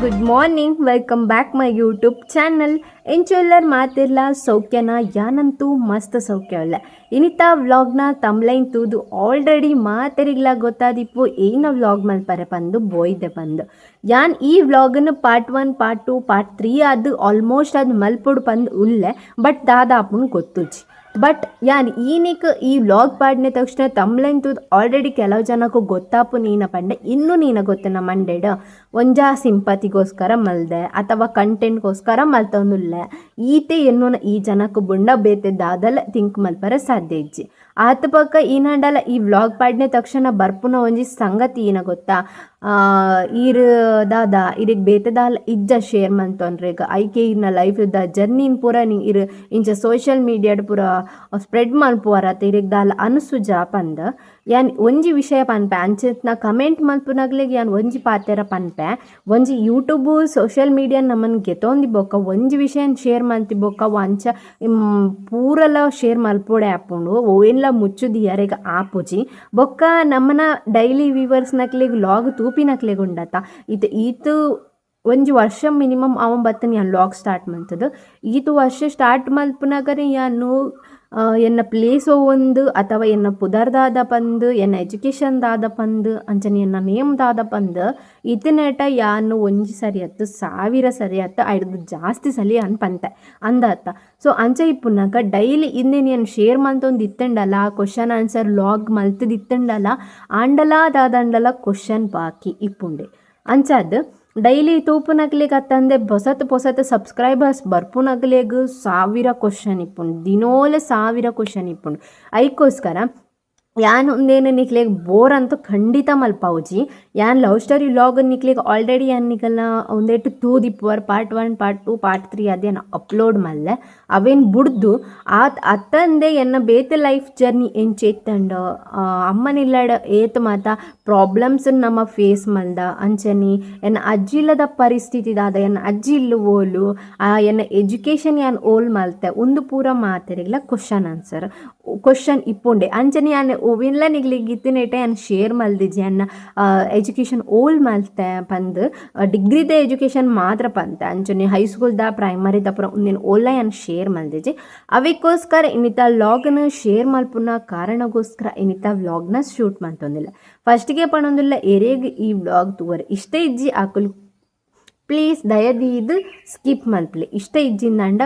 Good morning, welcome back my YouTube channel. ಎಂಚೊಲ್ಲರ್ ಮಾತಿರ್ಲ ಸೌಖ್ಯನ? ಯಾನಂತೂ ಮಸ್ತ್ ಸೌಖ್ಯವಲ್ಲ. ಇನಿತ ವ್ಲಾಗ್ನ ತಮ್ಲೈನ್ ತೂದು ಆಲ್ರೆಡಿ ಮಾತೆರಿಗ್ಲ ಗೊತ್ತಾದಿಪ್ಪು ಏನ ವ್ಲಾಗ್ ಮಲ್ಪರೆ ಪಂದು ಬೋಯ್ದೆ ಪಂದು. ಯಾನ್ ಈ ವ್ಲಾಗನ್ನು part 1 part 2 part 3 ಅದು ಆಲ್ಮೋಸ್ಟ್ ಅದು ಮಲ್ಪೊಡು ಪಂದು ಉಲ್ಲೆ, ಬಟ್ ದಾದಾಪುನ್ ಗೊತ್ತುಜಿ. ಬಟ್ ಯಾನ್ ಈನಿಕ್ ಈ ವ್ಲಾಗ್ ಪಾಡ್ನೆ ತಕ್ಷಣ ತಮ್ಲೈನ್ ತೂದು ಆಲ್ರೆಡಿ ಕೆಲವು ಜನಕ್ಕೂ ಗೊತ್ತಾಪು ನೀನ ಪಂಡೆ ಇನ್ನೂ ನೀನ ಗೊತ್ತಿನ ಮಂಡೆಡ್ ಒಂಜಾ ಸಿಂಪತಿಗೋಸ್ಕರ ಮಲ್ದೆ ಅಥವಾ ಕಂಟೆಂಟ್ಗೋಸ್ಕರ ಮಲ್ತೊಂದುಲ್ಲೆ ಈತೆ ಎನ್ನುನ ಈ ಜನಕ್ಕೂ ಬುಂಡ ಬೇತೆ ದಾದಲ ಥಿಂಕ್ ಮಲ್ಪರೆ ಸಾಧ್ಯ ಇಜ್ಜಿ. ಆತ ಪಕ್ಕ ಈನಂಡಲ ಈ ವ್ಲಾಗ್ ಪಾಡ್ನೆ ತಕ್ಷಣ ಬರ್ಪುನ ಒಂಜಿ ಸಂಗತಿ ಏನ ಗೊತ್ತಾ, ಈರ್ ದಾದ ಇರಿಗ್ ಬೇತೆ ದಾಲ ಇಜ್ಜ ಶೇರ್ ಮಲ್ತೊನ್ರೆಗ್ ಐಕೆ ಇರ್ನ ಲೈಫ್ the ಜರ್ನಿನ್ ಪೂರ ನಿ ಇರ್ ಇಂಚ ಸೋಷಿಯಲ್ ಮೀಡಿಯಾಡ್ ಪೂರ ಸ್ಪ್ರೆಡ್ ಮಲ್ಪುವರತ ಇರಿಗ್ ದಾಲ ಅನುಸುಜ ಪಂದ್ ಯಾನ್ ಒಂಜಿ ವಿಷಯ ಪನ್ಪೆ. ಅಂಚೆತ್ನ ಕಮೆಂಟ್ ಮಲ್ಪುನಗ್ಲೆಗ್ ಯಾನ್ ಒಂಜಿ ಪಾತೆರ ಪನ್ಪೆ. ಒಂಜಿ YouTube social media ನಮನ್ ಗೆತೊಂದಿ ಬೊಕ್ಕ ಒಂಜಿ ವಿಷಯನ್ ಶೇರ್ ಮಲ್ತಿ ಬೊಕ್ಕ ಅಂಚ ಪೂರಲ ಶೇರ್ ಮಲ್ಪೊಡೆ ಆಪುಂಡು, ಓವೆನ್ಲ ಮುಚ್ಚುದಿಯರೆಗ್ ಆಪುಜಿ. ಬೊಕ್ಕ ನಮ್ಮನ ಡೈಲಿ ವ್ಯೂವರ್ಸ್ ನಕ್ಲೆಗ್ ಲಾಗ್ ತೂಪಿನಕ್ಲೆಗ್ ಉಂಡತ ಇತ್ ಈತ್ ಒಂಜಿ ವರ್ಷ ಮಿನಿಮಮ್ ಅವನ್ ಬತ್ತನ ಯಾನ್ ಲಾಗ್ ಸ್ಟಾರ್ಟ್ ಮಲ್ತದು. ಈತ್ ವರ್ಷ ಸ್ಟಾರ್ಟ್ ಮಲ್ಪುನಗನೆ ಯಾನು ಎನ್ನ ಪ್ಲೇಸ್ ಒಂದು ಅಥವಾ ಎನ್ನ ಪುದರ್ದಾದ ಪಂದ್, ಎನ್ನ ಎಜುಕೇಷನ್ ದಾದ ಪಂದ್, ಅಂಚನೆ ಎನ್ನ ನೇಮ್ ದಾದ ಪಂದ್ ಇತನೇಟ ಯಾನು ಒಂಜಿ ಸರಿ ಅತ್ತು 1000 ಸರಿ ಅತ್ತು ಐಡ್ದು ಜಾಸ್ತಿ ಸಲಿ ಯಾನ್ ಪಂತೆ ಅಂದಾತ. ಸೊ ಅಂಚ ಇಪ್ಪುನಗ ಡೈಲಿ ಇಂದೇನು ಯಾನ್ ಶೇರ್ ಮಲ್ತೊಂದು ಇತ್ತಂಡಲ question answer log ಮಲ್ತದ ಇತ್ತಂಡಲ ಆಂಡಲ ದಾದಂಡಲ ಕ್ವಶನ್ ಬಾಕಿ ಇಪ್ಪುಂಡೆ. ಅಂಚಾದ್ ಡೈಲಿ ತೂಪುನಕ್ಲೆಗ್ ಅತ್ತಂದೆ ಪೊಸತ್ ಪೊಸತ್ ಸಬ್ಸ್ಕ್ರೈಬರ್ಸ್ ಬರ್ಪುನಕ್ಲೆಗ್ 1000 ಕ್ವಶನ್ ಇಪ್ಪುಂಡು, ದಿನೋಲ 1000 ಕ್ವಶನ್ ಇಪ್ಪುಂಡು. ಐಕೋಸ್ಕರ ಯಾನ್ ಉಂದೇನು ನಿಕ್ಲೆಗ್ ಬೋರ್ ಅಂತೂ ಖಂಡಿತ ಮಲ್ಪಾವುಜಿ. ಯಾನ್ love story vlog ನಿಕ್ಲೆಗ್ ಆಲ್ರೆಡಿ ಯಾನ್ ನಿಕಲ್ನ ಉಂದೆಟ್ ತೂದಿಪ್ಪುವರ್ part 1 part 2 part 3 ಅದೇನು ಅಪ್ಲೋಡ್ ಮಲ್ಲೆ ಅವೇನು ಬುಡ್ದು ಆತ್ ಅತ್ತಂದೆ ಎನ್ನ ಬೇತೆ ಲೈಫ್ ಜರ್ನಿ ಎಂಚ ಇತ್ತಂಡ, ಅಮ್ಮನಿಲ್ಲಡ ಏತ್ ಮಾತ ಪ್ರಾಬ್ಲಮ್ಸ್ ನಮ್ಮ ಫೇಸ್ ಮಲ್ದ, ಅಂಚನೆ ಎನ್ನ ಅಜ್ಜಿ ಇಲ್ಲದ ಪರಿಸ್ಥಿತಿ ದಾದ, ಎನ್ನ ಅಜ್ಜಿ ಇಲ್ಲು ಓಲು, ಎನ್ನ ಎಜುಕೇಷನ್ ಯಾನ್ ಓಲ್ ಮಲ್ತೆ, ಉಂದು ಪೂರ ಮಾತೆರೆಗ್ಲ question answer question ಇಪ್ಪುಂಡೆ. ಅಂಚನೆ ಯಾನ್ ಒವಿನ್ಲ ನಿಗ್ಲಿಗ್ ಇತ್ತಿನೇಟ ಯಾನ್ ಶೇರ್ ಮಲ್ದಿಜಿ ಅನ್ನ ಎಜುಕೇಷನ್ ಓಲ್ ಮಲ್ತೆ ಪಂದ್, ಡಿಗ್ರಿದ ಎಜುಕೇಷನ್ ಮಾತ್ರ ಪಂತೆ. ಅಂಚನೆ ಹೈಸ್ಕೂಲ್ದ ಪ್ರೈಮರಿದ ಪೂರ ಉಂದೆನ್ ಓಲ್ಲ ಯಾನ್ ಶೇರ್ ಮಲ್ದಿಜಿ. ಅವೆಕ್ಕೋಸ್ಕರ ಇನ್ನಿತ ವ್ಲಾಗ್ನ ಶೇರ್ ಮಲ್ಪುನ ಕಾರಣಗೋಸ್ಕರ ಇನ್ನಿತ ವ್ಲಾಗ್ನ ಶೂಟ್ ಮಲ್ತೊಂದಿಲ್ಲ. ಫಸ್ಟ್ಗೆ ಪಣೊಂದುಲ್ಲ ಎರೆಗ್ ಈ ವ್ಲಾಗ್ ತೂವರೆ ಇಷ್ಟ ಇಜ್ಜಿ ಆಕುಲು ಪ್ಲೀಸ್ ದಯದೀದ್ ಸ್ಕಿಪ್ ಮಲ್ಪಲೆ. ಇಷ್ಟ ಇಜ್ಜಿಂದಂಡ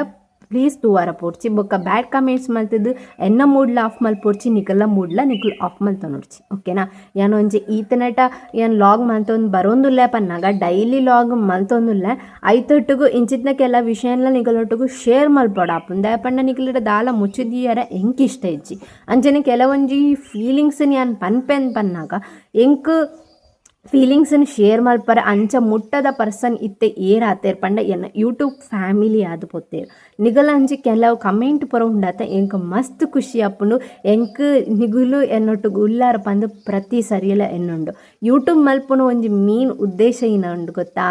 ಪ್ಲೀಸ್ ತೂವಾರ ಪೋಡ್ಚಿ. ಬೊಕ್ಕ ಬ್ಯಾಡ್ ಕಮೆಂಟ್ಸ್ ಮಲ್ತದ್ದು ಎನ್ನ ಮೂಡ್ಲ ಆಫ್ ಮಲ್ಪೊಡ್ಚಿ, ನಿಕಲ್ಲ ಮೂಡ್ಲ ನಿಕುಲು ಆಫ್ ಮಲ್ತೊನೊಡ್ಚಿ, ಓಕೆನಾ? ಯಾನ್ ಒಂಜಿ ಈತನಟ ಯಾನ್ ಲಾಗ್ ಮಲ್ತೊಂದು ಬರೋಂದುಲ್ಲೆ ಪನ್ನಾಗ ಡೈಲಿ ಲಾಗ್ ಮಲ್ತೊಂದುಲ್ಲೆ ಐತೊಟ್ಟುಗು ಇಂಚಿತ್ನ ಕೆಲ ವಿಷಯನ್ಲ ನಿಕಲೊಟ್ಟುಗು ಶೇರ್ ಮಲ್ಪೊಡು ಆಪುಂಡು. ದಾಯೆ ಪಂಡ ನಿಕುಲಿಡ ದಾಲ ಮುಚ್ಚುದಿಯರ ಎಂಕ್ ಇಷ್ಟ ಇಜ್ಜಿ. ಅಂಚನೆ ಕೆಲವೊಂಜಿ ಫೀಲಿಂಗ್ಸ್ ಯಾನ್ ಪನ್ಪೆನ್ ಪನ್ನಾಗ ಎಂಕ್ ಫೀಲಿಂಗ್ಸನ್ನು ಶೇರ್ ಮಲ್ಪರೆ ಅಂಚ ಮುಟ್ಟದ ಪರ್ಸನ್ ಇತ್ತೆ ಏರಾತೇರ್ ಪಂಡ ಎನ್ನ ಯೂಟ್ಯೂಬ್ ಫ್ಯಾಮಿಲಿ ಆದ್ ಪೋತೇರ್. ನಿಗಲ ಅಂಚಿ ಕೆಲವು ಕಮೆಂಟ್ ಪೂರ ಉಂಡಾತ ಎಂಕ್ ಮಸ್ತ್ ಖುಷಿ ಆಪುಂಡು. ಎಂಕ್ ನಿಗುಲು ಎನ್ನೊಟ್ಟುಗು ಉಲ್ಲಾರ ಪಂದ್ ಪ್ರತಿ ಸರಿಯಲ ಎನ್ನುಂಡು. ಯೂಟ್ಯೂಬ್ ಮಲ್ಪುನ ಒಂಜಿ ಮೇನ್ ಉದ್ದೇಶ ಏನ ಉಂಡು ಗೊತ್ತಾ,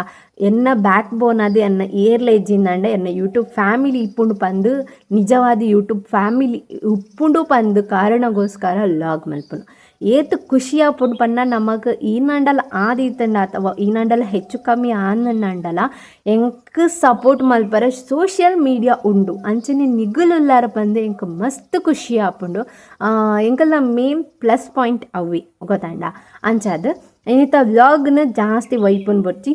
ಎನ್ನ ಬ್ಯಾಕ್ ಬೋನ್ ಅದು ಎನ್ನ ಏರ್ಲ ಇಜ್ಜಿಂದಂಡ ಎನ್ನ ಯೂಟ್ಯೂಬ್ ಫ್ಯಾಮಿಲಿ ಇಪ್ಪುಂಡು ಪಂದ್, ನಿಜವಾದ ಯೂಟ್ಯೂಬ್ ಫ್ಯಾಮಿಲಿ ಉಪ್ಪುಂಡು ಪಂದ್ ಕಾರಣಗೋಸ್ಕರ ಲಾಗ್ ಮಲ್ಪುನು. ಏತ್ ಖುಷಿ ಆಪುಂಡು ಪಂಡ ನಮಕ್ ಈನಂಡಲ ಆದಿತ್ತಂಡ ಅಥವಾ ಈನಂಡಲ ಹೆಚ್ಚು ಕಮ್ಮಿ ಆನಂಡಲ ಎಂಕ್ ಸಪೋರ್ಟ್ ಮಲ್ಪರೆ ಸೋಷಿಯಲ್ ಮೀಡಿಯಾ ಉಂಡು. ಅಂಚನೆ ನಿಗುಲುಲ್ಲಾರ ಪಂದ್ ಎಂಕ್ ಮಸ್ತ್ ಖುಷಿ ಆಪುಂಡು. ಎಂಕಲ್ನ main plus point ಅವ್ವೆ ಗೊತ್ತಾಂಡ. ಅಂಚಾದ್ ಇನಿತ ವ್ಲಾಗ್ನ ಜಾಸ್ತಿ ವೈಪುನ್ ಬೊಡ್ಚಿ,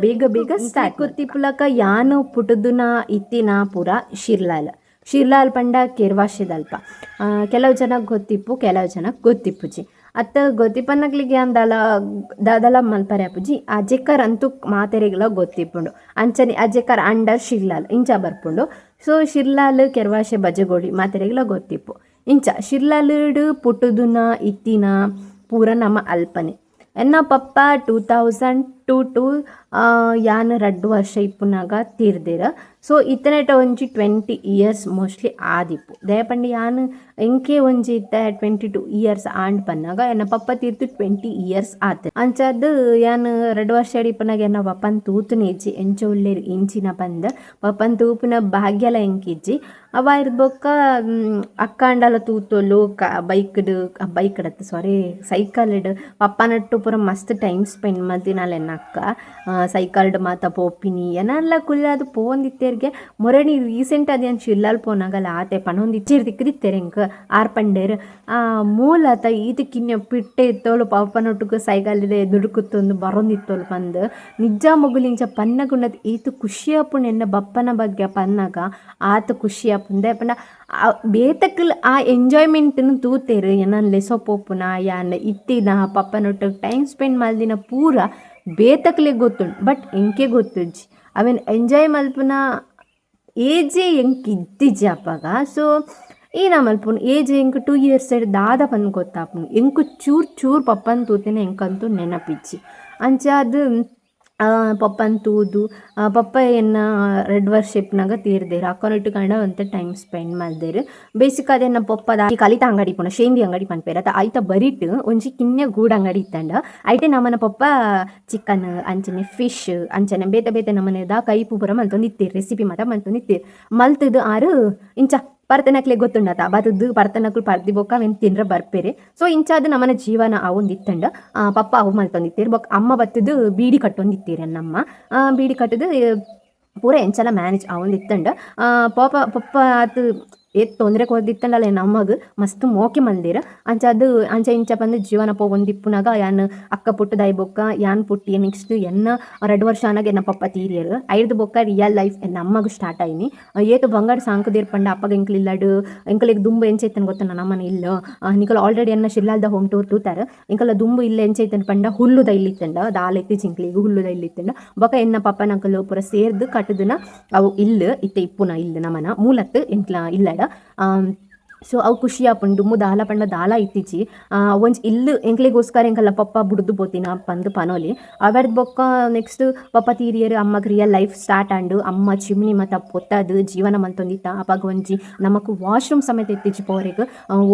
ಬೇಗ ಬೇಗ ಸ್ಟಾರ್ಟ್. ಗೊತ್ತಿಪ್ಪುಲಕ ಯಾನು ಪುಟುದುನ ಇತ್ತಿನ ಪೂರ ಶಿರ್ಲಾಲ್. ಶಿರ್ಲಾಲ್ ಪಂಡ ಕೆರ್ವಾಶೆದಲ್ಪ. ಕೆಲವು ಜನ ಗೊತ್ತಿಪ್ಪು, ಕೆಲವು ಜನ ಗೊತ್ತಿಪ್ಪುಜಿ. ಅತ್ತ ಗೊತ್ತಿಪ್ಪನಕ್ಲಿಗೆ ಅಂದಲ ದಾದಲ ಮಲ್ಪರೆ ಆಪುಜಿ. ಅಜೆಕರ್ ಅಂತೂ ಮಾತೆರೆಗ್ಲ ಗೊತ್ತಿಪ್ಪುಂಡು. ಅಂಚನೆ ಅಜೆಕರ್ ಅಂಡರ್ ಶಿರ್ಲಾಲ್ ಇಂಚ ಬರ್ಪುಂಡು. ಸೊ ಶಿರ್ಲಾಲ್ ಕೆರ್ವಾಶೆ ಬಜಗೋಳಿ ಮಾತೆರೆಗ್ಲ ಗೊತ್ತಿಪ್ಪು. ಇಂಚ ಶಿರ್ಲಾಲ್ಡ್ ಪುಟ್ಟುದುನ ಇತ್ತಿನ ಪೂರ ನಮ್ಮ ಅಲ್ಪನೆ. ಎನ್ನ ಪಪ್ಪ 2022 ಯಾನ್ 2 ವರ್ಷ ಇಪ್ಪುನಾಗ ತೀರ್ದೆರ್. ಸೊ ಇತ್ತನೇಟ ಒಂಜಿ 20 ಇಯರ್ಸ್ ಮೋಸ್ಟ್ಲಿ ಆದಿಪ್ಪು. ದಾಯೆ ಪಂಡ ಯಾನ್ ಎಂಕೆ ಒಂಜಿ ಇತ್ತೆ 22 ಇಯರ್ಸ್ ಆಂಡ್ ಪನ್ನಾಗ ಎನ್ನ ಪಪ್ಪ ತೀರ್ತು 20 ಇಯರ್ಸ್ ಆತ್. ಅಂಚಾದ್ ಯಾನ್ 2 ವರ್ಷ ಇಪ್ಪುನಾಗ ಎನ್ನ ಪಪ್ಪನ್ ತೂತುನ ಇಜ್ಜಿ, ಎಂಚ ಉಲ್ಲೆರ್ ಇಂಚಿನ ಪಂದ್ ಪಪ್ಪನ್ ತೂಪುನ ಭಾಗ್ಯಲ ಎಂಕಿಜ್ಜಿ. ಅವ ಇರ್ದ್ ಬೊಕ್ಕ ಅಕ್ಕ ಅಂಡಲ ತೂತೊಲು ಬೈಕ್ಡ್ ಬೈಕ್ಡ್ ಅತ್ತ್ ಸಾರಿ ಸೈಕಲ್ಡ್ ಪಪ್ಪನೊಟ್ಟು ಪೂರ ಮಸ್ತ್ ಟೈಮ್ ಸ್ಪೆಂಡ್ ಮಲ್ತಿನಾಲ್ ಎನ್ನ. ಅಕ್ಕ ಸೈಕಲ್ಡ್ ಮಾತ ಪೋಪಿನಿ ಎನಲ್ಲ ಕುಲ್ಲಾದ್ ಪೋಂದಿತ್ತೆರ್ಗೆ ಮೊರಣಿ ರೀಸೆಂಟ್ ಅದು ಏನು ಶಿಲ್ಲಾಲ್ ಪೋನಾಗಲ್ಲ ಆತೆ ಪನೊಂದಿಚ್ಚೇರ್ ತಿಕ್ಕದಿತ್ತೆರ್ ಎಂಕ್ ಆರ್ ಪಂಡೇರ್ ಮೂಲತ ಈತ ಕಿನ್ಯ ಪಿಟ್ಟೆ ಇತ್ತೋಲು ಪಪ್ಪನೊಟ್ಟುಗು ಸೈಕಲ್ ದುಡುಕುತ್ತೊಂದು ಬರೊಂದಿತ್ತೋಲು ಪಂದ್ ನಿಜ ಮೊಗುಲಿಂಚ ಪನ್ನಗುಂಡದ್ ಈತ ಖುಷಿ ಆಪುಂಡು ಎನ್ನ ಬಪ್ಪನ ಬಗ್ಗೆ ಪನ್ನಗ ಆತ ಖುಷಿ ಆಪುಂಡೆ ಪಂಡ ಬೇತಕ್ಲ್ ಆ ಎಂಜಾಯ್ಮೆಂಟ್ನು ತೂತೆರ್ ಎನನ್ ಲೆಸೊ ಪೋಪುನ ಯಾನ್ ಇತ್ತಿನ ಪಪ್ಪನೊಟ್ಟುಗು ಟೈಮ್ ಸ್ಪೆಂಡ್ ಮಲ್ದಿನ ಪೂರ ಬೇತಕ್ಲೆಗ್ ಗೊತ್ತುಂಡು ಬಟ್ ಎಂಕೆ ಗೊತ್ತುಜ್ಜಿ ಅವೆನ್ ಎಂಜಾಯ್ ಮಲ್ಪುನ ಏಜೇ ಎಂಕ್ ಇತ್ತಿಜಿ ಅಪಗ. ಸೊ ಏನ ಮಲ್ಪುನು ಏಜ್ ಎಂಕ್ 2 ಇಯರ್ಸ್ ದಾದ ಪಂದ್ ಗೊತ್ತಾಪುಂಡು ಎಂಕ್ ಚೂರು ಚೂರು ಪಪ್ಪನ್ ತೂತಿನ ಎಂಕಂತೂ ನೆನಪಿಜ್ಜಿ. ಅಂಚಾದ್ ಪಪ್ಪನ್ ತೂದು ಪಪ್ಪ ಎನ್ನ 2 ವರ್ಷ ಇಪ್ಪುನಗ ತೀರ್ದೆರ್ ಅಕ್ಕನೊಟ್ಟುಗು ಒಂತೆ ಟೈಮ್ ಸ್ಪೆಂಡ್ ಮಲ್ದೆರ್. ಬೇಸಿಕ್ ಆದ್ ಎನ್ನ ಪೊಪ್ಪದ ಕಲಿತ ಅಂಗಡಿ ಪುನ ಶೇಂದಿ ಅಂಗಡಿ ಪನ್ಪೆರ್ ಅತ ಐತ ಬರಿಟ್ ಒಂಜಿ ಕಿನ್ಯ ಗೂಡು ಅಂಗಡಿ ಇತ್ತಂಡ ಐಟೆ ನಮನ ಪೊಪ್ಪ ಚಿಕನ್ ಅಂಚನೆ ಫಿಶ್ ಅಂಚನೆ ಬೇತೆ ಬೇತೆ ನಮನೆದ ಕೈಪು ಪೂರ ಮಲ್ತೊಂದಿತ್ತೆರ್ ರೆಸಿಪಿ ಮಾತ ಮಲ್ತೊಂದಿತ್ತೆರ್ ಮಲ್ತುದು ಆರು ಇಂಚ ಪರ್ತನಕ್ಲೆಗ್ ಗೊತ್ತುಂಡತ ಬತ್ತುದು ಪರ್ತನಕುಲು ಪರ್ದಿ ಬೊಕ್ಕ ಅವೆನ್ ತಿನ್ರ ಬರ್ಪೆರ್. ಸೊ ಇಂಚಾದ್ ನಮನ ಜೀವನ ಆವೊಂದಿತ್ತಂಡ ಪಪ್ಪ ಅವು ಮಲ್ತೊಂದಿತ್ತೆರ್ ಬೊಕ್ಕ ಅಮ್ಮ ಬತ್ತುದು ಬೀಡಿ ಕಟ್ಟೊಂದಿತ್ತೆರ್ ಎನ್ನಮ್ಮ ಬೀಡಿ ಕಟ್ಟುದು ಪೂರ ಎಂಚಲ ಮ್ಯಾನೇಜ್ ಆವೊಂದಿತ್ತಂಡ ಪೋಪ ಪಪ್ಪ ಆತ್ ಏತ್ ತೊಂದರೆ ಕೊರ್ದಿತ್ತಂಡಲ ನಮ್ಮಗ್ ಮಸ್ತ್ ಮೋಕೆ ಮಲ್ದೆರ್. ಅಂಚಾದ್ ಅಂಚ ಇಂಚ ಪಂದ್ ಜೀವನ ಪೋವೊಂದಿಪ್ಪುನಗ ಯಾನ್ ಅಕ್ಕ ಪುಟ್ಟುದಾಯಿ ಬೊಕ್ಕ ಯಾನ್ ಪುಟ್ಟಿ ನೆಕ್ಸ್ಟ್ ಎನ್ನ 2 ವರ್ಷ ಆನಗ ಎನ್ನ ಪಪ್ಪ ತೀರಿಯೆರ್. ಐರ್ದ್ ಬೊಕ್ಕ ರಿಯಲ್ ಲೈಫ್ ಎನ್ನ ಅಮ್ಮಗ್ ಸ್ಟಾರ್ಟ್ ಆಯಿನಿ. ಏತ್ ಬಂಗಾರ್ ಸಾಂಕುದೆರ್ ಪಂಡ ಅಪ್ಪಗ ಎಂಕ್ಲು ಇಲ್ಲಡ್ ಎಂಕಲೆಗ್ ದುಂಬು ಎಂಚ ಇತ್ತಂದ್ ಗೊತ್ತುಂಡ ನಮ್ಮನ ಇಲ್ಲ್ ನಿಕುಲು ಆಲ್ರೆಡಿ ಎನ್ನ ಶಿಲ್ಲಾಲ್ದ ಹೋಮ್ ಟೂರ್ ತೂತಾರ್. ಎಂಕಲ ದುಂಬು ಇಲ್ಲ್ ಎಂಚ ಇತ್ತಂಡ್ ಪಂಡ ಹುಲ್ಲುದ ಇಲ್ಲ್ ಇತ್ತಂಡ ದಾಲ ಇತ್ತಿಜಿ ಎಂಕ್ಲೆಗ್ ಹುಲ್ಲುದ ಇಲ್ಲ್ ಇತ್ತಂಡ ಬೊಕ್ಕ ಎನ್ನ ಪಪ್ಪನಕುಲು ಪೂರ ಸೇರ್ದ್ ಕಟ್ಟುದುನ ಅವು ಇಲ್ಲ್ ಇತ್ತೆ ಇಪ್ಪುನ ಇಲ್ಲ್ ನಮನ ಮೂಲತ್ ಎಂಕ್ಲ ಇಲ್ಲಡ. ಸೊ ಅವು ಖುಷಿ ಆಪುಂಡು ದುಂಬು ದಾಲ ಪಂಡ ದಾಲ ಇತ್ತಿಜಿ ಒಂಜಿ ಇಲ್ಲ್ ಎಂಕ್ಲೆಗೋಸ್ಕರ ಎಂಕಲ್ನ ಪಪ್ಪ ಬುಡ್ದು ಪೋತಿನ ಪಂದ್ ಪನೊಲಿ. ಅವೆರ್ದ್ ಬೊಕ್ಕ ನೆಕ್ಸ್ಟ್ ಪಪ್ಪ ತೀರಿಯೆರ್ ಅಮ್ಮಗ್ real life start ಆಂಡ್. ಅಮ್ಮ ಚಿಮ್ನಿ ಮಾತ ಪೊತ್ತದ್ ಜೀವನ ಮಲ್ತೊಂದಿತ್ತ. ಅಪಗ ಒಂಜಿ ನಮಕ್ ವಾಶ್ರೂಮ್ ಸಮೇತ ಇತ್ತಿಜಿ ಪೋರೆಗ್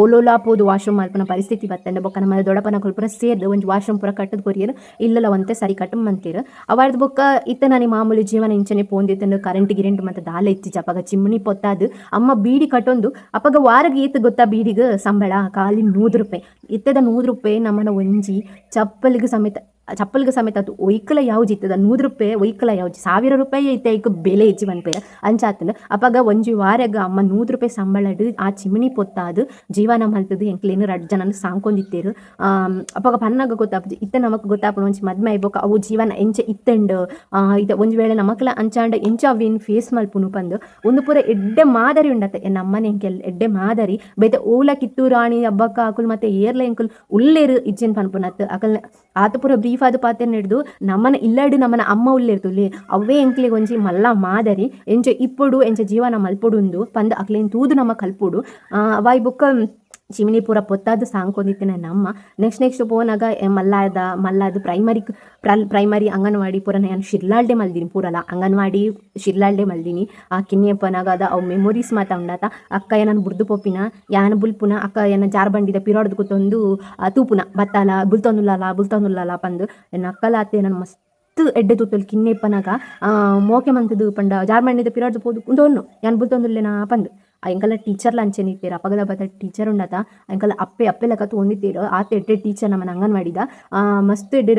ಓಲೋಲಾ ಪೋದು ವಾಶ್ರೂಮ್ ಮಲ್ಪುನ ಪರಿಸ್ಥಿತಿ ಬತ್ತಂಡ ಬೊಕ್ಕ ನಮ್ಮ ದೊಡ್ಡಪ್ಪನಕುಲು ಪೂರ ಸೇರ್ದ್ ಒಂಜಿ ವಾಶ್ರೂಮ್ ಪೂರ ಕಟ್ಟುದ್ ಕೊರಿಯೆರ್ ಇಲ್ಲಲ ಒಂತೆ ಸರಿ ಕಟ್ಟ್ ಮಂತೆರ್. ಅವಾರ್ದ್ ಬೊಕ್ಕ ಇತ್ತೆ ನಾನಿ ಮಾಮೂಲಿ ಜೀವನ ಇಂಚನೆ ಪೋಂದಿತ್ತಂಡ್. ಕರೆಂಟ್ ಗಿರೆಂಟ್ ಮಾತ ದಾಲ ಇತ್ತಿಜಿ ಅಪಗ ಚಿಮ್ನಿ ಪೊತ್ತಾದ್ ಅಮ್ಮ ಬೀಡಿ ಕಟ್ಟೊಂದು ಅಪಗ ವಾರಗ್ ಏತ್ ಗೊತ್ತಾ ಬೀಡಿಗ್ ಸಂಬಳ ಖಾಲಿ 100 ರೂಪಾಯಿ. ಇತ್ತೆದ 100 ರೂಪಾಯಿ ನಮ್ಮನ ಒಂಜಿ ಚಪ್ಪಲಿಗೆ ಸಮೇತ ಅದು ಒಯ್ಕಲ ಯಾವ್ಜಿ ಇತ್ತದ 100 ರೂಪಾಯಿ ಒಯ್ಕಲ ಯಾವ್ಜಿ 1000 ರೂಪಾಯಿ ಇತ್ತೆ ಐಕ್ ಬೆಲೆ ಇಜ್ಜಿ ಪನ್ಪೆರ್ ಅಂಚಾತುಂಡು. ಅಪಗ ಒಂಜಿ ವಾರಗ್ ಅಮ್ಮ 100 ರೂಪಾಯಿ ಸಂಬಳಡ್ ಆ ಚಿಮಿಣಿ ಪೊತ್ತಾದ್ ಜೀವನ ಮಲ್ತುದು ಎಂಕ್ಲೆನ್ 2 ಜನನ್ ಸಾಂಕೊಂದಿತ್ತೆರ್. ಅಪಗ ಪನ್ನಗ ಗೊತ್ತಾಪುಜಿ ಇತ್ತೆ ನಮಕ್ ಗೊತ್ತಾಪುಂಡು ಒಂಜಿ ಮದ್ಮೆ ಆಯಿ ಬೊಕ್ಕ ಅವು ಜೀವನ ಎಂಚ ಇತ್ತುಂಡು ಇತ್ತೆ ಒಂಜಿ ವೇಳೆ ನಮಕ್ಲ ಅಂಚಾಂಡ ಎಂಚ ಅವೇನ್ ಫೇಸ್ ಮಲ್ಪುನು ಪಂದ್ ಉಂದು ಪೂರ ಎಡ್ಡೆ ಮಾದರಿ ಉಂಡತೆ ಎನ್ನ ಅಮ್ಮನ ಎಂಕೆಲ್ ಎಡ್ಡೆ ಮಾದರಿ ಬೇತೆ ಓಲ ಕಿತ್ತೂರು ರಾಣಿ ಅಬ್ಬಕ್ಕ ಅಕುಲು ಮತ್ತೆ ಏರ್ಲ ಎಂಕುಲು ಉಲ್ಲೇರು ಇಜ್ಜೆನ್ ಪನ್ಪುನತ್ ಅಕಲ್ನ ಆತ ಪೂರ ಬ್ರೀಫ್ ಆದ್ ಪಾತೆರ್ನ ಹಿಡ್ದು ನಮ್ಮನ ಇಲ್ಲಡ್ ನಮ್ಮನ ಅಮ್ಮ ಉಲ್ಲೇರ್ತುಲ್ಲಿ ಅವೇ ಎಂಕ್ಲೆಗ್ ಒಂಜಿ ಮಲ್ಲ ಮಾದರಿ ಎಂಚ ಇಪ್ಪೊಡು ಎಂಚ ಜೀವನ ಮಲ್ಪೊಡುಂದು ಪಂದ್ ಅಕ್ಲೆನ್ ತೂದು ನಮ ಕಲ್ಪೊಡು. ಅವಾಯ್ ಬೊಕ್ಕ ಚಿಮಿನಿ ಪೂರ ಪೊತ್ತಾದ್ ಸಾಂಕೊಂದಿತ್ತಿನ ನಮ್ಮ ನೆಕ್ಸ್ಟ್ ಪೋನಾಗ ಮಲ್ಲಾದ್ ಪ್ರೈಮರಿ ಅಂಗನವಾಡಿ ಪೂರ ಯಾನ್ ಶಿರ್ಲಾಲ್ಡೆ ಮಲ್ದಿನಿ ಪೂರಲ ಅಂಗನವಾಡಿ ಶಿರ್ಲಾಲ್ಡೆ ಮಲ್ದಿನಿ. ಆ ಕಿನ್ನಿಯಪ್ಪನಾಗ ಅದ ಅವು ಮೆಮೊರೀಸ್ ಮಾತ ಉಂಡಾತ. ಅಕ್ಕ ಏನನ್ ಬುಡ್ದು ಪೋಪಿನ ಯಾನ್ ಬುಲ್ಪುನ ಅಕ್ಕ ಎನ್ನ ಜಾರ್ಬಂಡಿದ ಪಿರಾಡ್ದು ಕೂತೊಂದು ತೂಪುನ ಬತ್ತಾಲ ಬುಲ್ತೊಂದುಲ್ಲಲ ಬುಲ್ತೊಂದುಲ್ಲಲ ಪಂದ್ ಎನ್ನ ಅಕ್ಕಲ ಅತ್ತೆ ನನ್ ಮಸ್ತ್ ಎಡ್ಡೆ ತೂತೊಲು ಕಿನ್ನಿಯಪ್ಪನಾಗ ಮೋಕೆ ಮಂತುದು ಪಂಡ ಜಾರ್ಬಂಡಿದ ಪಿರಾಡ್ದು ಪೋದು ಕುಂದೊನ್ನು ಯಾನ್ ಬುಲ್ತೊಂದುಲ್ಲೆನಾ ಪಂದ್. ಎಂಕಲ್ನ ಟೀಚರ್ಲ ಅಂಚೆನೆ ಇತ್ತೆರ್ ಅಪಗದ ಬತ್ತ ಟೀಚರ್ ಉಂಡತ ಎಂಕಲ್ನ ಅಪ್ಪೆ ಅಪ್ಪೆ ಲೆಕ್ಕ ತೂವೊಂದಿತ್ತೆರ್ ಆತ್ ಎಡ್ಡೆ ಟೀಚರ್ ನಮನ ಅಂಗನವಾಡಿದ ಮಸ್ತ್ ಎಡ್ಡೆ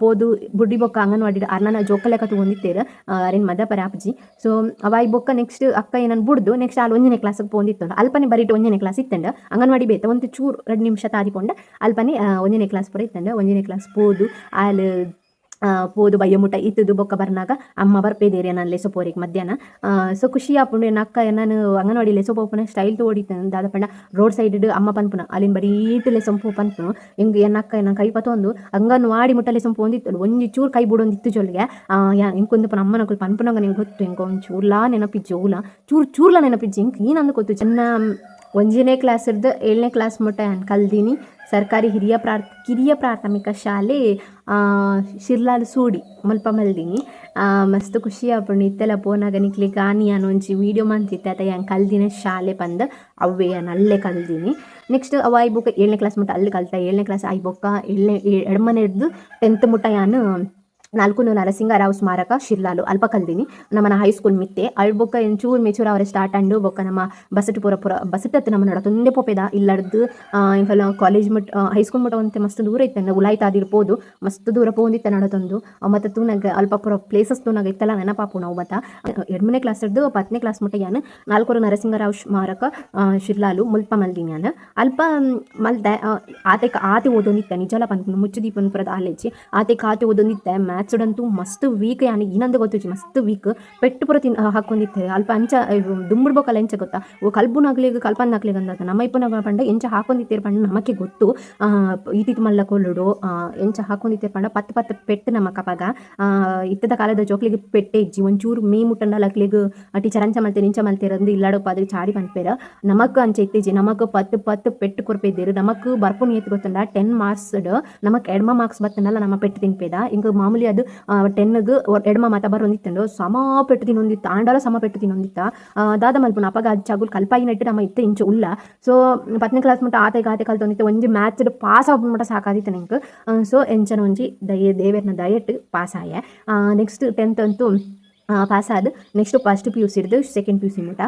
ಪೋದು ಬುಡ್ಡಿ ಬೊಕ್ಕ ಅಂಗನವಾಡಿಡ್ ಅರ್ನನ ಜೋಕ ಲೆಕ್ಕ ತೂವೊಂದಿತ್ತೆರ್ ಅರೆನ್ ಮದಪರೆ ಆಪುಜಿ. ಸೊ ಅವಾಯ್ ಬೊಕ್ಕ ನೆಕ್ಸ್ಟ್ ಅಕ್ಕ ಏನನ್ ಬುಡ್ದು ನೆಕ್ಸ್ಟ್ ಆಲ್ 1ನೇ ಕ್ಲಾಸ್ಗ್ ಪೋವೊಂದಿತ್ತೊಂಡು ಅಲ್ಪನೆ ಬರಿಟ್ 1ನೇ ಕ್ಲಾಸ್ ಇತ್ತಂಡ ಅಂಗನವಾಡಿ ಬೇತೆ ಒಂತೆ ಚೂರು 2 ನಿಮಿಷ ತಾದಿ ಪೋಂಡ ಅಲ್ಪನೆ 1ನೇ ಕ್ಲಾಸ್ ಪೂರ ಇತ್ತಂಡ 1ನೇ ಕ್ಲಾಸ್ ಪೋದು ಆಲ್ ಪೋದು ಬಯ್ಯ ಮುಟ್ಟ ಇತ್ತುದು ಬೊಕ್ಕ ಬರ್ನಾಗ ಅಮ್ಮ ಬರ್ಪೇದೇರಿ ಎನನ್ ಲೆಸೊ ಪೋರೆಗ್ ಮಧ್ಯಾಹ್ನ. ಸೊ ಖುಷಿ ಆಪುಂಡು ಎನ್ನ ಅಕ್ಕ ಎನ್ನನ್ ಅಂಗನವಾಡಿ ಲೆಸೊ ಪೋಪುನ ಸ್ಟೈಲ್ ತೋಡಿತ್ತಂದ್ ದಾದ ಪಂಡ ರೋಡ್ ಸೈಡ್ ಅಮ್ಮ ಪನ್ಪುನ ಅಲ್ಲಿನ ಬರೀಟ್ ಲೆಸೊ ಪೋ ಪನ್ಪುನು ಎಂಕ್ ಎನ್ನ ಅಕ್ಕ ಎನ್ನ ಕೈ ಪತೊಂದು ಅಂಗನವಾಡಿ ಮುಟ್ಟ ಲೆಸೊ ಪೋಂದಿತ್ತಳು ಒಂಜಿ ಚೂರು ಕೈ ಬುಡೊಂದಿತ್ತು ಜೊಲ್ಗೆ ಎಂಕೊಂದು ಅಮ್ಮನಕುಲು ಪನ್ಪುನಗ ನಿಂಗೆ ಗೊತ್ತು ಎಂಕ್ ಒಂಜಿ ಚೂರ್ಲಾ ನೆನಪಿಜ್ಜಿ ಓಲ ಚೂರು ಚೂರ್ಲಾ ನೆನಪಿಜ್ಜಿ ಎಂಕ್ ಏನಂದ್ ಗೊತ್ತು. ಚೆನ್ನ 1ನೇ ಕ್ಲಾಸ್ ಹಿಡ್ದು 7ನೇ ಕ್ಲಾಸ್ ಮುಟ್ಟ ಯಾನ್ ಕಲ್ದಿನಿ ಸರ್ಕಾರಿ ಕಿರಿಯ ಪ್ರಾಥಮಿಕ ಶಾಲೆ ಶಿರ್ಲಾಲ್ ಸೂಡಿ ಮುಲ್ಪ ಮಲ್ದಿನಿ. ಮಸ್ತ್ ಖುಷಿ ಆಪುಂಡು ಇತ್ತೆಲ ಪೋನಾಗ ನಿಕ್ಲೆಗ್ ಆನಿ ಯಾನ್ ಒಂಜಿ ವೀಡಿಯೋ ಮಂತಿತ್ತೆ ಅತ ಯಾನ್ ಕಲ್ದಿನ ಶಾಲೆ ಪಂದ್ ಅವ್ವೆ ಯಾನ್ ಅಲ್ಲೇ ಕಲ್ದಿನಿ. ನೆಕ್ಸ್ಟ್ ಅವು ಆಯಿ ಬೊಕ್ಕ 7ನೇ ಕ್ಲಾಸ್ ಮುಟ್ಟ ಅಲ್ಲಿ ಕಲ್ತ 7ನೇ ಕ್ಲಾಸ್ ಆಯಿ ಬೊಕ್ಕ 7ನೇ ಎಡ್ಮನೆ ಹಿಡ್ದು 10th ಮುಟ್ಟ ಯಾನ್ ನಾಲ್ಕುನೂರು ನರಸಿಂಹರಾವ್ ಸ್ಮಾರಕ ಶಿರ್ಲಾಲು ಅಲ್ಪ ಕಲ್ದಿನಿ ನಮ್ಮನ ಹೈಸ್ಕೂಲ್ ಮಿತ್ತೆ. ಅಳ್ ಬೊಕ್ಕ ಎಂಚೂರು ಮೆಚೂರ್ ಅವರೆ ಸ್ಟಾರ್ಟ್ ಅಂಡು ಬೊಕ್ಕ ನಮ್ಮ ಬಸ್ಟ್ ಪೂರ ಪೂರ ಬಸ್ಟ್ ನಮ್ಮ ನಡತೊಂದೇ ಪೋಪೆದ ಇಲ್ಲಡ್ದು ಇಂಕಲ ಕಾಲೇಜ್ ಮುಟ್ ಹೈಸ್ಕೂಲ್ ಮುಟ್ಟ ಒಂತೆ ಮಸ್ತ್ ದೂರ ಇತ್ತೆ. ಉಲಾಯ್ತಾದಿರ್ಪೋದು ಮಸ್ತ್ ದೂರ ಪೋಂದಿತ್ತೆ ನಡತೊಂದು. ಮತ್ತು ತೂನಗ ಅಲ್ಪ ಪೂರ ಪ್ಲೇಸಸ್ ತೂನಗ ಇತ್ತಲ್ಲ ನೆನಪಾಪುಂಡು ಅವು. ಮತ್ತ 8ನೇ ಕ್ಲಾಸ್ ಹಿಡ್ದು 10ನೇ ಕ್ಲಾಸ್ ಮುಟ್ಟ ಯಾನ್ ನಾಲ್ಕೂರು ನರಸಿಂಹರಾವ್ ಸ್ಮಾರಕ ಶಿರ್ಲಾಲು ಮುಲ್ಪ ಮಲ್ದಿನಿ. ಯಾನ್ ಅಲ್ಪ ಮಲ್ತೆ ಆತೆ ಆತೆ ಓದೊಂದಿತ್ತೆ. ನಿಜಲ ಪನ್ಪುಂಡು ಮುಚ್ಚುದೀಪನ್ ಪುರ ದಾಲೆಜ್ಜಿ ಆತೆ ಆತೆ ಓದೊಂದಿತ್ತೆ. ಮ್ಯಾಥ್ಸ್ ಅಂತೂ ಮಸ್ತ್ ವೀಕ್ ಯಾನ್ ಏನಂದ ಗೊತ್ತಿಜ್ಜಿ, ಮಸ್ತ್ ವೀಕ್. ಪೆಟ್ಟು ಪೂರ ತಿನ್ ಹಾಕೊಂದಿತ್ತೆ ಅಲ್ಪ. ಅಂಚ ದುಂಬುಡ್ಬೋಕಲ್ಲ ಎಂಚ ಗೊತ್ತಾ, ಕಲ್ಪುನಾಗ್ಲಿಗ್ ಕಲ್ಪನ್ನಾಕ್ಲಿಗ್ ಅಂದಾಗ ನಮ್ಮ ಇಪ್ಪುನಾಗ ಪಂಡ ಎಂಚ ಹಾಕೊಂದಿತ್ತೇರು ಪಂಡ ನಮಕ್ಕೆ ಗೊತ್ತು. ಈತಿತ್ ಮಲ್ಲ ಕೊಲ್ಲುಡು ಎಂಚ ಹಾಕೊಂದಿತ್ತೇರು ಪಂಡ ಪತ್ತು ಪತ್ತು ಪೆಟ್ಟು ನಮಕ್ ಅಪಗ. ಇತ್ತದ ಕಾಲದ ಜೋಕ್ಲಿಗೆ ಪೆಟ್ಟೆ ಇಜ್ಜಿ. ಒಂಚೂರು ಮೇ ಮುಟ್ಟಂಡಲ ಅಕ್ಲಿಗ್ ಟೀಚರ್ ಅಂಚ ಮಲ್ತೇರು ಇಂಚ ಮಲ್ತೇರು ಅಂದ್ ಇಲ್ಲಾಡೋಪಾದ್ರೆ ಚಾಡಿ ಪನ್ಪೇರ. ನಮಕ್ ಅಂಚ ಇತ್ತಿಜಿ. ನಮಕ್ ಪತ್ತು ಪತ್ತು ಪೆಟ್ಟು ಕೊರ್ಪೆದ್ದೇರು. ನಮಕ್ ಬರ್ಪುನ ಏತ್ ಗೊತ್ತುಂಡ? 10 ಮಾರ್ಕ್ಸ್ ನಮಕ್ ಎಡ್ಮ ಮಾರ್ಕ್ಸ್ ಬತ್ತಂಡಲ ನಮ್ಮ ಪೆಟ್ಟು ತಿನ್ಪೇದ. ಇಂಕ್ ಮಾಮೂಲಿ ಅದು 10ಗ್ ಎಡ್ಮ ಮಾತ ಬರೊಂದಿತ್ತುಂಡು. ಸಮ ಪೆಟ್ಟು ತಿನ್ನೊಂದಿತ್ತ ಆಂಡಲ ಸಮ ಪೆಟ್ಟು ತಿನ್ನೊಂದಿತ್ತ. ದಾದ ಮಲ್ಪುನ ಅಪಗ ಅಜ್ಜಾಗುಲ್ ಕಲ್ಪಾಯಿನಟ್ಟು ನಮ್ಮ ಇತ್ತೆ ಇಂಚ ಉಲ್ಲ. ಸೊ 10ನೇ ಕ್ಲಾಸ್ ಮುಟ್ಟ ಆತೆ ಆತೆ ಕಲ್ತೊಂದಿತ್ತೆ. ಒಂಜಿ ಮ್ಯಾಥ್ಸ್ ಪಾಸ್ ಆಪುನ ಮುಟ್ಟ ಸಾಕಾದಿತ್ತು ನಂಗೆ. ಸೊ ಎಂಚನ ಒಂಜಿ ದಯೆ ದೇವೆರ್ನ ದಯೆಟ್ ಪಾಸ್ ಆಯೆ. ನೆಕ್ಸ್ಟ್ 10th ಅಂತೂ ಪಾಸ್ ಆದ್ next first P U ಸಿಡ್ದು second P U C ಮುಟ್ಟ.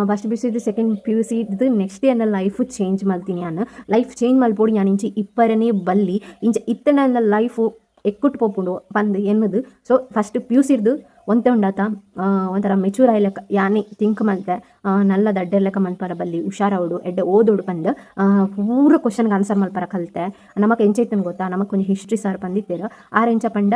First P U ಸಿಡ್ದು second P U C ಇದ್ದು ನೆಕ್ಸ್ಟ್ ಎನ್ನ ಲೈಫ್ ಚೇಂಜ್ ಮಲ್ತೀನಿ. ಯಾನ್ ಲೈಫ್ ಚೇಂಜ್ ಮಲ್ಪೊಡು, ಯಾನ್ ಇಂಚ ಇಪ್ಪರನೇ ಬಲ್ಲಿ, ಇಂಚ ಇತ್ತನ ಲೈಫು ಎಕ್ಕುಟ್ ಪೋಪುಂಡು ಪಂದ್ ಎನ್ನುದು. So first P U ಸಿಡ್ದು ಒಂತೆ ಉಂಡಾತ ಒಂಥರ ಮೆಚೂರ್ ಆಯ್ಲೆಕ್ಕ ಯಾನೆ ಥಿಂಕ್ ಮಲ್ತೆ. ನಲ್ಲ ದಡ್ಡೆರ್ ಲೆಕ್ಕ ಮನ್ಪರ ಬಲ್ಲಿ, ಹುಷಾರಾವಡು, ಎಡ್ಡೆ ಓದೋಡು ಪಂದ್ ಪೂರ ಕ್ವಶನ್ಗೆ ಆನ್ಸರ್ ಮಲ್ಪರ ಕಲ್ತೆ. ನಮಕ್ ಎಂಚ ಇತ್ತುಂಡು ಗೊತ್ತಾ? ನಮಕ್ ಒಂಜಿ ಹಿಸ್ಟ್ರಿ ಸರ್ ಪಂದಿತ್ತೇರು. ಆರ್ ಎಂಚ ಪಂಡ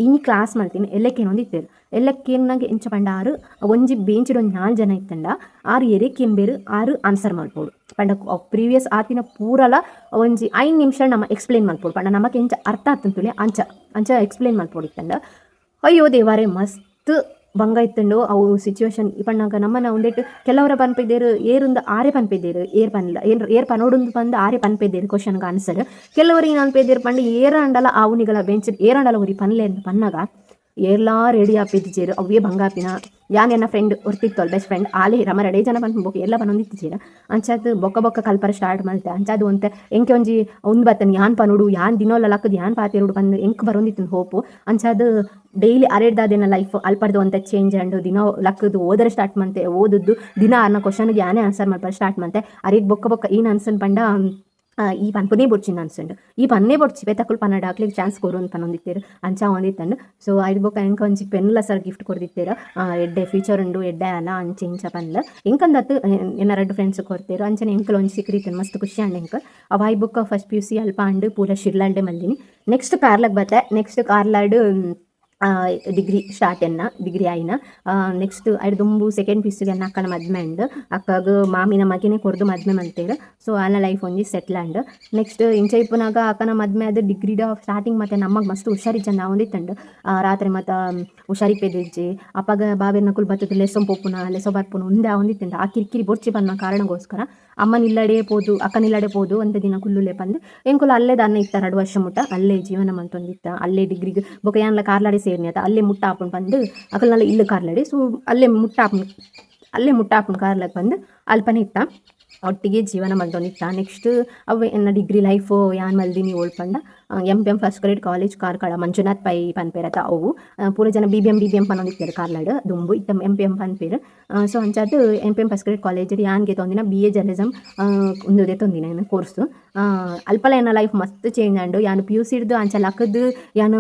ಇನಿ ಕ್ಲಾಸ್ ಮಲ್ತೀನಿ ಎಲ್ಲಕ್ಕೇನೊಂದಿತ್ತೇರು. ಎಲ್ಲಕ್ಕೇನಾಗ ಎಂಚ ಪಂಡ ಆರು ಒಂಜಿ ಬೆಂಚಿಡ್ ಒಂಜಿ ನಾಲ್ ಜನ ಇತ್ತಂಡ ಆರು ಎರೆಕ್ಕೇನ್ ಆರು ಆನ್ಸರ್ ಮಲ್ಪೊಡು. ಪಂಡ ಪ್ರೀವಿಯಸ್ ಆತಿನ ಪೂರಲ ಒಂಜಿ 5 ನಿಮಿಷ ನಮ ಎಕ್ಸ್ಪ್ಲೇನ್ ಮಲ್ಪೊಡು. ಪಂಡ ನಮಕ್ ಎಂಚ ಅರ್ಥ ಆತಂತುಲೆ ಅಂಚ ಅಂಚ ಎಕ್ಸ್ಪ್ಲೇನ್ ಮಲ್ಪೊಡಿತ್ತಂಡ. ಅಯ್ಯೋ ದೇವರೇ, ಮಸ್ತ್ ಬಂಗ ಇತ್ತುಂಡು ಅವು ಸಿಚುವೇಶನ್. ಪಣ್ಣಾಗ ನಮ್ಮನ ಉಂದೆಟ್ ಕೆಲವರ ಪನ್ಪಿದ್ದೇರು ಏರುಂದು ಆರೆ ಪನ್ಪಿದ್ದೇರು, ಏರ್ ಪನ್ಲ ಏರ್ ಏರ್ ಪನೋಡುಂದು ಪಂದ್ ಆರೆ ಪನ್ಪೆದ್ದೇರು ಕ್ವಶನ್ಗೆ ಆನ್ಸರ್. ಕೆಲವರು ಏನು ಅನ್ಪೆದ್ದೇರು ಪಂಡ ಏರಾಂಡಲ ಆವು ನಿಗಳ ಬೆಂಚ್ ಏರಾಂಡಲ ಉರಿ ಪನ್ಲೆ ಅಂತ ಪನ್ನಾಗ ಏರ್ಲಾ ರೆಡಿ ಆಪಿದ್ಜೇರು. ಅವೇ ಬಂಗಾಪಿನ. ಯಾನ್ ಎನ್ನ ಫ್ರೆಂಡ್ ಒರ್ತಿತ್ತೋಲ್ ಬೆಸ್ಟ್ ಫ್ರೆಂಡ್ ಆಲೆ ರಮ ರಡೇ ಜನ ಪನ್ಪು ಬೊಕ್ಕ ಎಲ್ಲ ಪನೊಂದಿತ್ತಿಜೇರ. ಅಂಚಾದ್ ಬೊಕ್ಕ ಬೊಕ್ಕ ಕಲ್ಪರ ಸ್ಟಾರ್ಟ್ ಮಲ್ತೆ. ಅಂಚಾದ್ ಒಂತೆ ಎಂಕೆ ಒಂಜಿ ಉಂದು ಬತ್ತನ್ ಯಾನ್ ಪನೋಡು, ಯಾನ್ ದಿನೋಲ ಲಕ್ಕದ್ ಯಾನ್ ಪಾತೆರುಡು ಪಂದ್ ಎಂಕ್ ಬರೊಂದಿತ್ತು ಹೋಪು. ಅಂಚಾದ್ ಡೈಲಿ ಅರೆಡ್ದಾದೇನ ಲೈಫ್ ಅಲ್ಪರ್ದು ಒಂತೆ ಚೇಂಜ್ ಅಂಡು. ದಿನ ಲಕ್ಕದು ಓದರ ಸ್ಟಾರ್ಟ್ ಮಂತೆ. ಓದದ್ದು ದಿನ ಅನ್ನ ಕ್ವಶನ್ಗೆ ಯಾನೇ ಆನ್ಸರ್ ಮಲ್ಪರ ಸ್ಟಾರ್ಟ್ ಮಂತೆ. ಅರೆಗ್ ಬೊಕ್ಕ ಬೊಕ್ಕ ಏನ್ ಅನ್ಸನ್ ಪಂಡ ಈ ಪನ್ಪುನೇ ಬೊಡ್ಚಿಂದು ಅನ್ಸಂಡು. ಈ ಪನ್ನೇ ಬೊಡ್ಚಿ ಬೇತಕುಲು ಪನ್ನಡ, ಅಕ್ಲೆಗ್ ಚಾನ್ಸ್ ಕೊರು ಅಂತ ಪನೊಂದಿತ್ತೇರು. ಅಂಚ ಒಂದಿತ್ತಂಡು. ಸೊ ಐದು ಬೊಕ್ಕ ಎಂಕ್ ಒಂಜಿ ಪೆನ್ಲ ಸರ್ ಗಿಫ್ಟ್ ಕೊರ್ದಿತ್ತೇರು. ಎಡ್ಡೆ ಫ್ಯೂಚರ್ ಉಂಡು, ಎಡ್ಡೆ ಅಲ್ಲ, ಅಂಚ ಇಂಚ ಪಂದ್. ಎಂಕಂದತ್ತು ಎನ್ನ ರಡ್ಡು ಫ್ರೆಂಡ್ಸ್ ಕೊರ್ತೇರು. ಅಂಚನೆ ಎಂಕಲ್ ಒಂಜಿ ಸಿಕ್ರಿತ್ತೇನು ಮಸ್ತ್ ಖುಷಿ ಅಂಡ್ ಎಂಕ್ ಅವಾಯ್. ಬೊಕ್ಕ first P U C ಅಲ್ಪ ಅಂಡು ಪೂರ ಶಿರ್ಲಾಲ್ಡೆ ಮಲ್ದಿನಿ. ನೆಕ್ಸ್ಟ್ ಕಾರ್ಲಾಗ್ ಬತ್ತೆ. ನೆಕ್ಸ್ಟ್ ಕಾರ್ಲಾಡ್ ಡಿಗ್ರಿ ಸ್ಟಾರ್ಟ್ ಎನ್ನ ಡಿಗ್ರಿ ಆಯಿನ. ನೆಕ್ಸ್ಟ್ ಐಡ್ ದುಂಬು ಸೆಕೆಂಡ್ ಪಿ ಯುಸಿಗೆ ಅಕ್ಕನ ಮದ್ಮೆ ಅಂಡ್. ಅಕ್ಕಗ್ ಮಾಮಿನ ಮಗಿನೇ ಕೊರ್ದು ಮದ್ಮೆ ಮಲ್ತೇರು. ಸೊ ಆನ ಲೈಫ್ ಒಂಜಿ settle and. Next ಇಂಚ ಇಪ್ಪುನಾಗ ಅಕ್ಕನ ಮದ್ಮೆ ಅದು ಡಿಗ್ರಿದ ಸ್ಟಾರ್ಟಿಂಗ್ ಮತ್ತೆ ನಮ್ಮಗ್ ಮಸ್ತ್ ಹುಷಾರಿಜ್ಜಂದ ಒಂದಿತ್ತಂಡು. ರಾತ್ರಿ ಮತ್ತೆ ಹುಷಾರಿಪ್ಪೆದಿಜ್ಜಿ. ಅಪ್ಪಗ ಬಾಬೆರ್ನಕುಲು ಬತ್ತದ ಲೆಸೊ ಪೋಪುನ ಲೆಸೊ ಬರ್ಪುನ ಉಂದೆ ಒಂದಿತ್ತಂಡು. ಆ ಕಿರಿಕಿರಿ ಬೊರ್ಚಿ ಪನ್ನ ಕಾರಣಗೋಸ್ಕರ ಅಮ್ಮನ ಇಲ್ಲಡೆ ಪೋದು ಅಕ್ಕನ ಇಲ್ಲಡೆ ಪೋದು ಒಂತೆ ದಿನ ಕುಲ್ಲುಲೆ ಪಂದ್ ಎಂಕುಲು ಅಲ್ಲೇ ದಾನ್ನ ಇತ್ತ. 2 ವರ್ಷ ಮುಟ್ಟ ಅಲ್ಲೇ ಜೀವನ ಮಂತೊಂದಿತ್ತ. ಅಲ್ಲೇ ಡಿಗ್ರಿಗೆ ಬೊಕ ಯಾನ್ಲ ಕಾರ್ಲಾಡೆ ಸೇರ್ನಿ ಆತ. ಅಲ್ಲೇ ಮುಟ್ಟ ಆಪುಂಡು ಪಂದ್ ಅಕಲ್ನಲ್ಲ ಇಲ್ಲು ಕಾರ್ಲಾಡೆ. ಸೊ ಅಲ್ಲೇ ಮುಟ್ಟ ಆಪುಂಡು, ಅಲ್ಲೇ ಮುಟ್ಟ ಆಪುಂಡು ಕಾರ್ಲಾಗ್ ಪಂದ್ ಅಲ್ಪನೆ ಇತ್ತ, ಒಟ್ಟಿಗೆ ಜೀವನ ಮಲ್ತೊಂದಿತ್ತ. ನೆಕ್ಸ್ಟ್ ಅವೆ ಎನ್ನ ಡಿಗ್ರಿ ಲೈಫ್ ಯಾನ್ ಮಲ್ದಿನಿ ಓಳ್ ಪಂಡ M P M first grade college Karkala, Manjunath pi ಪನ್ಪೇರತ ಅವು. ಪೂರ ಜನ B B M B B M ಪನ್ನೊಂದಿತ್ತೆರ್ Karlad ದುಂಬು, ಇತ್ತ M P M ಪನ್ಪೇರು. ಸೊ ಅಂಚಾದ್ M P M first grade college ಯಾನ್ ಗೆತೊಂದಿನ B A journalism ಉಂದು ದೆತೊಂದಿನ ಏನು ಕೋರ್ಸು. ಅಲ್ಪಲ ಎನ್ನ ಲೈಫ್ ಮಸ್ತ್ ಚೇಂಜ್ ಆಂಡು. ಯಾನ್ P U C ಹಿಡ್ದು ಅಂಚ ಲಕ್ಕದ್ ಯಾನ್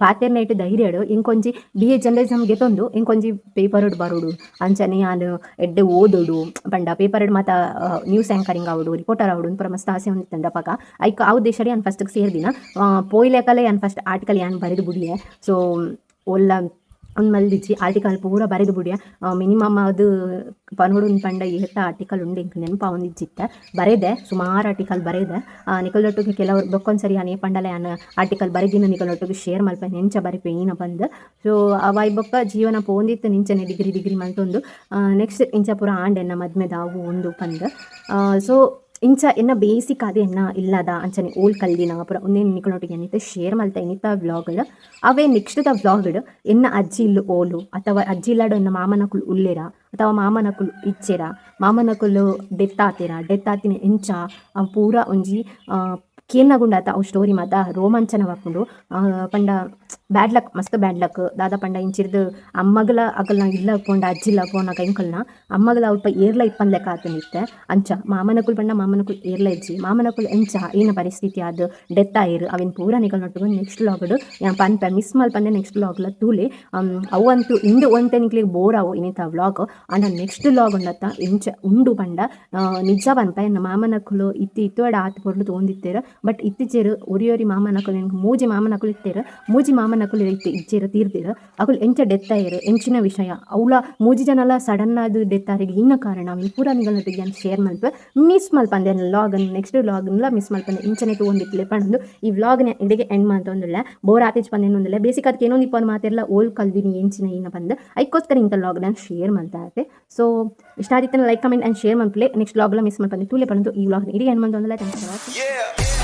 ಪಾತೆರ್ನೈಟ್ ಧೈರ್ಯಡು ಇಂಕೊಂಜಿ B A journalism ಗೆತೊಂದು ಇಂಕೊಂಜಿ paper ಬರೋಡು, ಅಂಚನೆ ಯಾನ್ ಎಡ್ಡೆ ಓದೋಡು ಪಂಡ ಪೇಪರ್ ಮಾತ ನ್ಯೂಸ್ ಆ್ಯಂಕರಿಂಗ್ ಆವಡು, ರಿಪೋರ್ಟರ್ ಆವಡು ಪೂರ ಮಸ್ತ್ ಆಸೆ ಒಂದಿತ್ತಂಡ ಅಪಗ. ಐಕ್ ಆ ಉದ್ದೇಶಡ್ ಯಾನ್ ಫಸ್ಟ್ ಸೇರ್ದಿನ. ಪೋಯ್ಲೆಕಲೆ ಯಾನ್ ಫಸ್ಟ್ ಆರ್ಟಿಕಲ್ ಯಾನ್ ಬರೆದು ಬುಡಿಯೆ. ಸೊ ಒಲ್ಲ ಒಂದು ಮಲ್ದಿಜ್ಜಿ, ಆರ್ಟಿಕಲ್ ಪೂರ ಬರೆದು ಬುಡಿಯ. ಮಿನಿಮಮ್ ಅದು ಪನೋಡು ಪಂಡ ಏತ ಆರ್ಟಿಕಲ್ ಉಂಡು ಎಂಕ್ ನೆನಪಾವೊಂದಿಜ್ಜಿತ್ತ. ಬರೆದೆ, ಸುಮಾರು ಆರ್ಟಿಕಲ್ ಬರೆದೆ. ನಿಕಲ್ನೊಟ್ಟಿಗೆ ಕೆಲವರು ಬೊಕ್ಕೊಂದ್ಸರಿ ಯಾನ್ ಪಂಡಲ ಯಾನ್ ಆರ್ಟಿಕಲ್ ಬರೆದಿನ ನಿಕಲ್ನೊಟ್ಟಿಗೆ ಶೇರ್ ಮಲ್ಪೆ, ಎಂಚ ಬರೆಪೆ ಈನ ಪಂದ್. ಸೊ ಅವಾಯ್ ಬೊಕ್ಕ ಜೀವನ ಪೋಂದಿತ್ತು ನಿಂಚನೆ ಡಿಗ್ರಿ ಡಿಗ್ರಿ ಮಲ್ತೊಂದು. ನೆಕ್ಸ್ಟ್ ಇಂಚ ಪೂರ ಆಂಡ್ ಎನ್ನ ಮದ್ಮೆದ ಅವು ಉಂದು ಪಂದ್. ಸೊ ಇಂಚ ಎನ್ನ ಬೇಸಿಕ್ ಆದ್ ಎನ್ನ ಇಲ್ಲದ ಅಂಚನೆ ಓಲ್ ಕಲ್ದಿನ ಪೂರ ಉಂದೆನ್ ನಿಕಲ್ನೊಟ್ಟಿಗೆ ಏನಿತ್ತೆ ಶೇರ್ ಮಲ್ತ ಇನಿತ ವ್ಲಾಗ್. ಅವೇ ನೆಕ್ಸ್ಟ್ ದ ವ್ಲಾಗ್ ಎನ್ನ ಅಜ್ಜಿ ಇಲ್ಲು ಓಲು, ಅಥವಾ ಅಜ್ಜಿ ಇಲ್ಲಡು ಎನ್ನ ಮಾಮನಕುಲು ಉಲ್ಲೆರ ಅಥವಾ ಮಾಮನಕುಲು ಇಚ್ಚೆರ, ಮಾಮನಕುಲು ಡೆತ್ ಆತೆರ, ಡೆತ್ ಆತಿನ ಎಂಚ ಪೂರ ಒಂಜಿ ಕೇನ್ನಗುಂಡಾತ ಅವು ಸ್ಟೋರಿ ಮಾತ ರೋಮಾಂಚನವಾಪುಂಡು. ಪಂಡ ಬ್ಯಾಡ್ ಲಕ್, ಮಸ್ತ್ ಬ್ಯಾಡ್ ಲಕ್. ದಾದ ಪಂಡ ಇಂಚಿರ್ದ್ ಅಮ್ಮಗ್ಲ ಅಕಲ್ನ ಇಲ್ಲ ಪೋಂಡ, ಅಜ್ಜಿಲ ಪೋನಗ ಎಂಕಲ್ನ ಅಮ್ಮಗ್ಲ ಅಲ್ಪ ಏರ್ಲ ಇಪ್ಪಂದ್ಲೆಕ ಆತುಂಡು ಇತ್ತೆ. ಅಂಚ ಮಾಮನಕುಲು ಪಂಡ ಮಾಮನಕುಲು ಏರ್ಲ ಇಜ್ಜಿ. ಮಾಮನಕುಲು ಎಂಚ ಈನ ಪರಿಸ್ಥಿತಿ ಆದ್ ಡೆತ್ ಆಯೆರ್, ಅವೆನ್ ಪೂರ ನಿಕಲ್ನೊಟ್ಟುಗು ನೆಕ್ಸ್ಟ್ ವ್ಲಾಗ್ ಡ್ ಯಾನ್ ಪನ್ಪೆ. ಮಿಸ್ ಮಲ್ಪಂದೆ ನೆಕ್ಸ್ಟ್ ವ್ಲಾಗ್ ಲ ತೂಲೆ. ಅವು ಅಂತೂ ಇಂದು ಒಂತೆ ನಿಕ್ಲೆಗ್ ಬೋರ್ ಆವು ಇನಿತ ವ್ಲಾಗ್. ಆಂಡ ನೆಕ್ಸ್ಟ್ ವ್ಲಾಗ್ ಉಂಡತ್ತ, ಎಂಚ ಉಂಡು ಪಂಡ, ನಿಜ ಪನ್ಪೆ, ಎನ್ನ ಮಾಮನಕುಲು ಇತ್ತೆ ಇತ್ತುವಡ ಆತ್ ಪೊರ್ಲು ತೂವೊಂದಿತ್ತೆರ್. ಬಟ್ ಇತ್ತಿಚೆರ್ ಒರಿ ಒರಿ ಮಾಮನಕುಲು, ಎಂಕ್ ಮೂಜಿ ಮಾಮನಕುಲು ಇತ್ತೆರ್, ಮೂಜಿ ಮಾಮನಕುಲು ಇತ್ತೆ ಇಜ್ಜೆರ್, ತೀರ್ದೆರ್. ಅಕುಲು ಎಂಚ ಡೆತ್ ಆಯೆರ್, ಎಂಚಿನ ವಿಷಯ, ಅವ್ಲ ಮೂಜಿ ಜನಲ ಸಡನ್ ಆದ್ ಡೆತ್ ಆರೆಗ್ ಈನ ಕಾರಣ, ಅವೆನ್ ಪೂರ ನಿಗಲ್ನೊಟ್ಟಿಗೆ ಯಾನ್ ಶೇರ್ ಮಲ್ಪೆ. ಮಿಸ್ ಮಲ್ಪಂದೆ ವ್ಲಾಗ್, ನೆಕ್ಸ್ಟ್ ವ್ಲಾಗ್ನ್ಲ ಮಿಸ್ ಮಲ್ಪಂದೆ ಇಂಚನೆ ತೂವೊಂದಿಪ್ಪುಲೆ ಪಂಡೊಂದು ಈ ವ್ಲಾಗ್ನ ಇಡೆಗೆ ಎಂಡ್ ಮಲ್ತೊಂದುಲ್ಲೆ. ಬೋರ್ ಆತಿಜ್ ಪಂದ್ ಎನ್ನೊಂದುಲ್ಲೆ. ಬೇಸಿಕ್ ಆದ್ ಕೇನೊಂದಿಪ್ಪುವರ್ ಮಾತೆರ್ಲ ಓಲ್ ಕಲ್ದಿನಿ, ಎಂಚಿನ ಈನ ಪಂದ್. ಐಕೋಸ್ಕರ ಇಂತ ವ್ಲಾಗ್ ನಾನು ಶೇರ್ ಮಲ್ತೆ ಆತೆ. ಸೊ ಇಷ್ಟ ಆದಿತ್ತಂಡ ಲೈಕ್, ಕಮೆಂಟ್ ಆ್ಯಂಡ್ ಶೇರ್ ಮಲ್ಪುಲೆ. ನೆಕ್ಸ್ಟ್ ವ್ಲಾಗ್ಲ ಮಿಸ್ ಮಲ್ಪಂದೆ ತೂಲೆ ಪಂಡೊಂದು ಈ ವ್ಲಾಗ್ ಇಡೆಗೆ ಎಂಡ್ ಮಲ್ತೊಂದುಲ್ಲೆ. Thanks for watching. Yeah.